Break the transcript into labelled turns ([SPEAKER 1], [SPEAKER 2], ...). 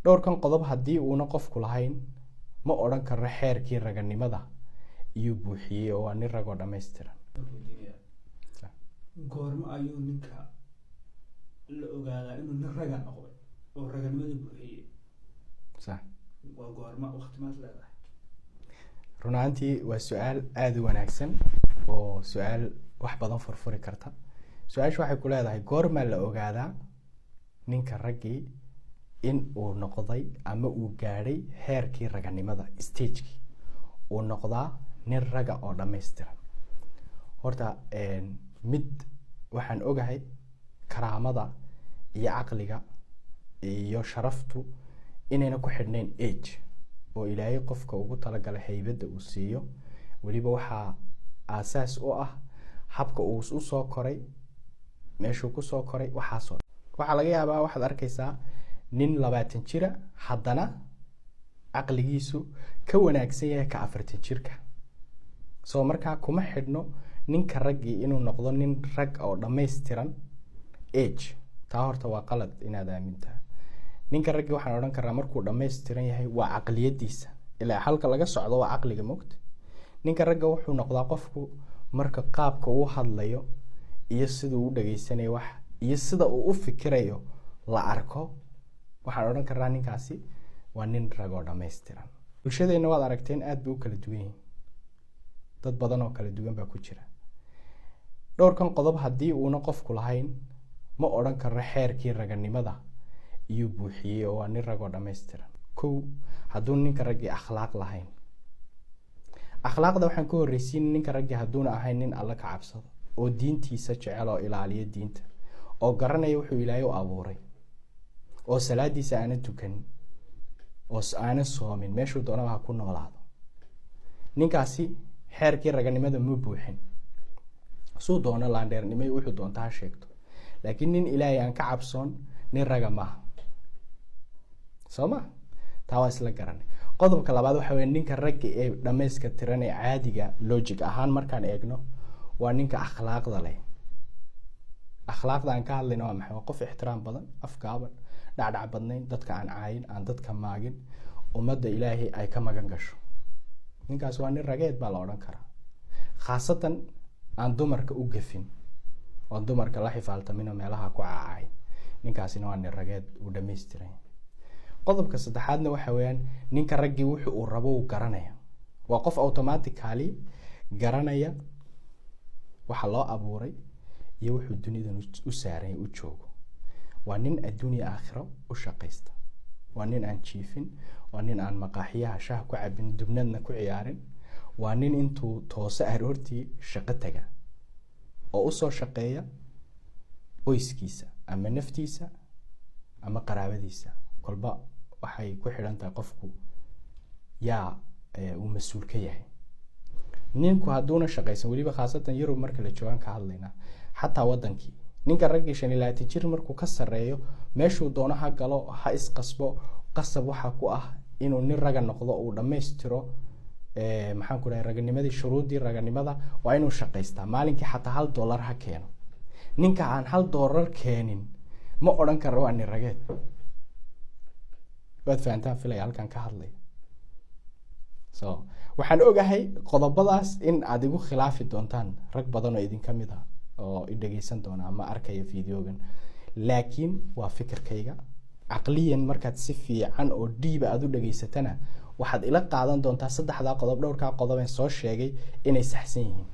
[SPEAKER 1] Dhowrkan qodob haddii uuna qofku lahayn, ma odhan karno xeerkii raganimada iyuu buuxiyey oo waa nin ragoo dhammaystiran.
[SPEAKER 2] Goormo ayuu ninka la ogaadaa inuu nin raga noqday oo raganimada buuxiyey?
[SPEAKER 1] Sax.
[SPEAKER 2] Waa goorma, waqti maad leedahay?
[SPEAKER 1] Run ahaantii waa su-aal aada u wanaagsan oo su-aal wax badan furfuri karta. Su-aasha waxay ku leedahay: goormaa la ogaadaa ninka raggii in uu noqday ama uu gaadhay heerkii raganimada, stagekii uu noqdaa nin raga oo dhammaystiran? Horta mid waxaan ogahay, karaamada iyo caqliga iyo sharaftu inayna ku xidhnayn age, oo Ilaahay qofka ugu talagalay haybadda uu siiyo. Weliba waxaa aasaas u ah habka uu usoo koray, meeshuu kusoo koray, waxaasoo waxaa laga yaabaa. Waxaad arkaysaa nin 20 jira, haddana caqligiisu ka wanaagsan yahay ka 40 jirka. So markaa kuma xidhno ninka raggii inuu noqdo nin rag oo dhammaystiran age. Taa horta waa qalad inaad aamintaa. Ninka raggii waxaan odhan karnaa markuu dhammaystiran yahay waa caqliyadiisa, ilaa halka laga socdo waa caqliga mogta. Ninka ragga wuxuu noqdaa qofku marka qaabka uu hadlayo iyo siduu u dhageysanayo wax iyo sida uu u fikirayo la arko, waxaan odhan karnaa ninkaasi waa nin rag oo dhammaystiran. Bulshadeenna waad aragteen, aada bay u kala duwan yihiin, dad badan oo kala duwan baa ku jira. Dhowrkan qodob haddii uuna qofku lahayn, ma odhan karno xeerkii raganimada iyuu buuxiyey oo waa nin rag oo dhammaystiran. Kow, hadduu ninka raggii akhlaaq lahayn. Akhlaaqda waxaan ka horreysiin ninka raggii hadduuna ahayn nin Alle ka cabsado oo diintiisa jecel oo ilaaliya diinta oo garanaya wuxuu Ilaahay u abuuray, oo salaadiisa aanan tukanin oo aanan soomin, meeshuu doonaba ha ku noolaado, ninkaasi xeerkii raganimada ma buuxin. Suu doono laandheernimo iyo wuxuu doonta ha sheegto, laakiin nin Ilaahay aan ka cabsoon nin raga maaha. Soo ma taa waa isla garanay? Qodobka labaad waxa weya ninka ragga ee dhammayska tiran ee caadiga, logic ahaan markaan eegno, waa ninka akhlaaqda leh. Akhlaaqda aan ka hadlayna waa maxay? Waa qof ixtiraam badan, afgaaban, dhacdhac badnayn, dadka aan caayin, aan dadka maagin, ummadda Ilaahay ay ka magan gasho. Ninkaas waa nin rageed baa la odhan karaa, khaasatan aan dumarka u gafin oon dumarka la xifaaltamin oo meelaha ku caacay. Ninkaasina waa nin rageed uu dhamaystiran. Qodobka saddexaadna waxa weeyaan ninka raggii wuxu uu rabo uu garanaya. Waa qof automatically garanaya waxa loo abuuray iyo wuxuu dunidan u saaray u joogo. Waa nin adduunya aakhiro u shaqaysta. Waa nin aan jiifin, waa nin aan maqaaxiyaha shaah ku cabin, dubnadna ku ciyaarin. Waa nin intuu tooso aroortii shaqo taga oo usoo shaqeeya qoyskiisa ama naftiisa ama qaraabadiisa, kolba waxay ku xidhan tahay qofku yaa uu mas-uul ka yahay. Ninku hadduuna shaqaysan, weliba khaasatan Yurub marka la joogaan ka hadlaynaa, xataa wadankii, ninka raggii 25 jir markuu ka sareeyo, meeshuu doono ha galo, ha isqasbo, qasab waxaa ku ah inuu nin raga noqdo, uu dhammaystiro, maxaan ku dhahay, raganimadii, shuruuddii raganimada. Waa inuu shaqaystaa maalinkii, xataa $1 ha keeno. Ninka aan $1 keenin ma odhan karo waa nin rageed. Waad fahantaan filaya halkan ka hadlaya. So waxaan ogahay qodobadaas in aad igu khilaafi doontaan, rag badan oo idinka mid ah oo i dhegeysan doona ama arkaya videogan, laakiin waa fikirkayga. Caqliyan markaad si fiican oo dhiiba aada u dhegeysatana, waxaad ila qaadan doontaa saddexdaa qodob, dhowrkaa qodob een soo sheegay inay saxsan yihiin.